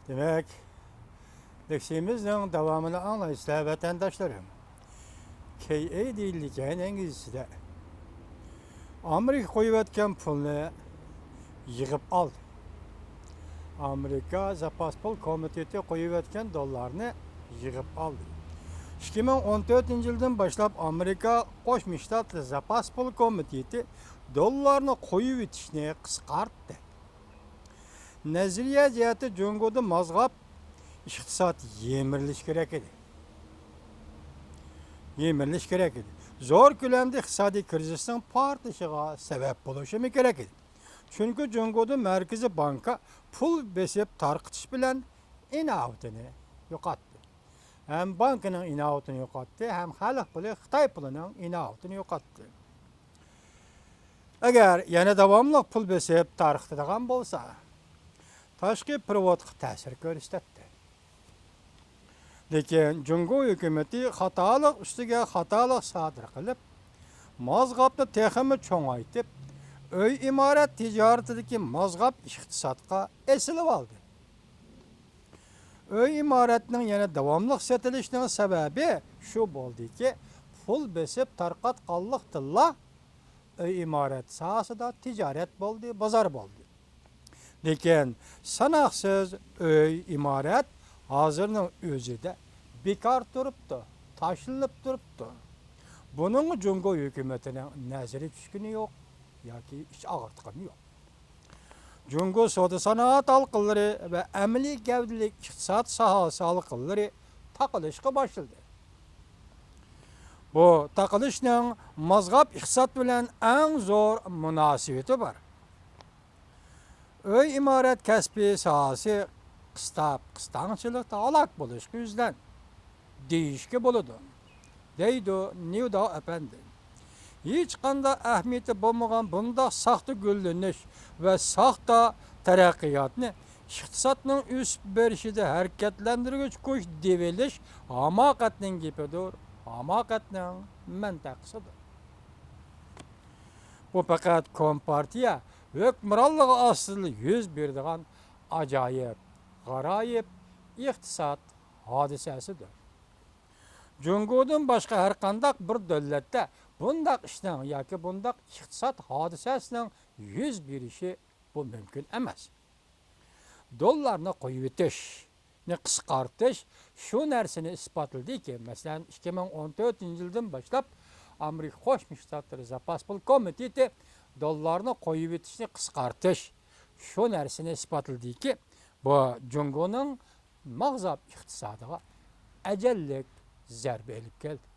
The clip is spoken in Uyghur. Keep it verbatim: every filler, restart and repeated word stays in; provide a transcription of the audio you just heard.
دېمەك، لېكسىيىمىزنىڭ داۋامىنى ئاڭلايسىلەر، ۋەتەنداشلىرىم. كېي ئەي دېيىلگەن ئىنگلىزچىدە. ئامېرىكا قويۇۋەتكەن پۇلنى يىغىپ ئالدى. ئامېرىكا زاپاس پۇل كومىتېتى قويۇۋەتكەن دوللارنى يىغىپ ئالدى. ئىككى مىڭ ئون تۆتىنچى يىلدىن باشلاپ ئامېرىكا قوشما شتاتلىرى زاپاس پۇل كومىتېتى دوللارنى قويۇۋېتىشنى قىسقارتتى. نەزەرىيە جەھەتتە جۇڭگودا مازغاپ ئىقتىساد يىمىرىلىشى كېرەك ئىدى. يىمىرىلىشى كېرەك ئىدى. زور كۆلەمدە ئىقتىسادىي كىرىزىسنىڭ پارتلىشىغا سەۋەب بولۇشىمۇ كېرەك ئىدى. چۈنكى جۇڭگودا مەركىزىي بانكا پۇل بېسىپ تارقىتىش بىلەن ئىناۋىتىنى يوقاتتى. ھەم بانكىنىڭ ئىناۋىتىنى يوقاتتى، ھەم خەلق پۇلى خىتاي پۇلىنىڭ ئىناۋىتىنى يوقاتتى. ئەگەر يەنە داۋاملىق پۇل بېسىپ تارقىتىدىغان بولسا، تاشقى پېرېۋوتقا تەسىر كۆرسىتەتتى. لېكىن جۇڭگو ھۆكۈمىتى خاتالىق ئۈستىگە خاتالىق سادىر قىلىپ، مازغاپنى تېخىمۇ چوڭايتىپ، ئۆي ئىمارەت تىجارىتىدىكى مازغاپ ئىقتىسادقا ئېسىلىۋالدى. ئۆي ئىمارەتنىڭ يەنە داۋاملىق سېتىلىشىنىڭ سەۋەبى شۇ بولدىكى، پۇل بېسىپ تارقاتقانلىقتىنلا ئۆي ئىمارەت ساھەسىدا تىجارەت بولدى، بازار بولدى. لېكىن ساناقسىز ئۆي ئىمارەت ھازىرنىڭ ئۆزىدە بىكار تۇرۇپتۇ، تاشلىنىپ تۇرۇپتۇ. بۇنىڭغا جۇڭگو ھۆكۈمىتىنىڭ نەزىرى چۈشكىنى يوق ياكى ئىچ ئاغرىتقىنى يوق. جۇڭگو سودا سانائەت ھالقىلىرى ۋە ئەمەلىي گەۋدىلىك ئىقتىساد ساھەسى ھالقىلىرى تاقىلىشقا باشلىدى. بۇ تاقىلىشنىڭ مازغاپ ئىقتىساد بىلەن ئەڭ زور مۇناسىۋىتى بار. ئۆي ئىمارەت كەسپى ساھەسى قىستاپ، قىستاڭچىلىقتا ھالاك بولۇشقا يۈزلەندى دېيىشكە بولىدۇ، دەيدۇ نيۇداۋ ئەپەندى. ھېچقانداق ئەھمىيىتى بولمىغان بۇنداق ساختا گۈللىنىش ۋە ساختا تەرەققىياتنى ئىقتىسادنىڭ ئۆسۈپ بېرىشىدە ھەرىكەتلەندۈرگۈچ كۈچ دېۋىلىش ھاماقەتنىڭ گېپىدۇر، ھاماقەتنىڭ مەنتىقىسىدۇر. بۇ پەقەت كومپارتىيە ھۆكۈمرانلىقى ئاستىدا يۈز بېرىدىغان ئاجايىپ، غارايىپ ئىقتىساد ھادىسەسىدۇر. جۇڭگودىن باشقا ھەرقانداق بىر دۆلەتتە بۇنداق ئىشنىڭ ياكى بۇنداق ئىقتىساد ھادىسەسىنىڭ يۈز بېرىشى بۇ مۇمكىن ئەمەس. دوللارنى قويۇۋېتىشنى قىسقارتىش شۇ نەرسىنى ئىسپاتلىدىكى، مەسىلەن، ئىككى مىڭ ئون تۆتىنچى يىلدىن باشلاپ ئامېرىكا قوشما شتاتلىرى زاپاس پۇل كومىتېتى دوللارنى قويۇۋېتىشنى قىسقارتىش شۇ نەرسىنى ئىسپاتلىدىكى، بۇ جۇڭگونىڭ مازغاپ ئىقتىسادىغا ئەجەللىك زەربە ئېلىپ كەلدى.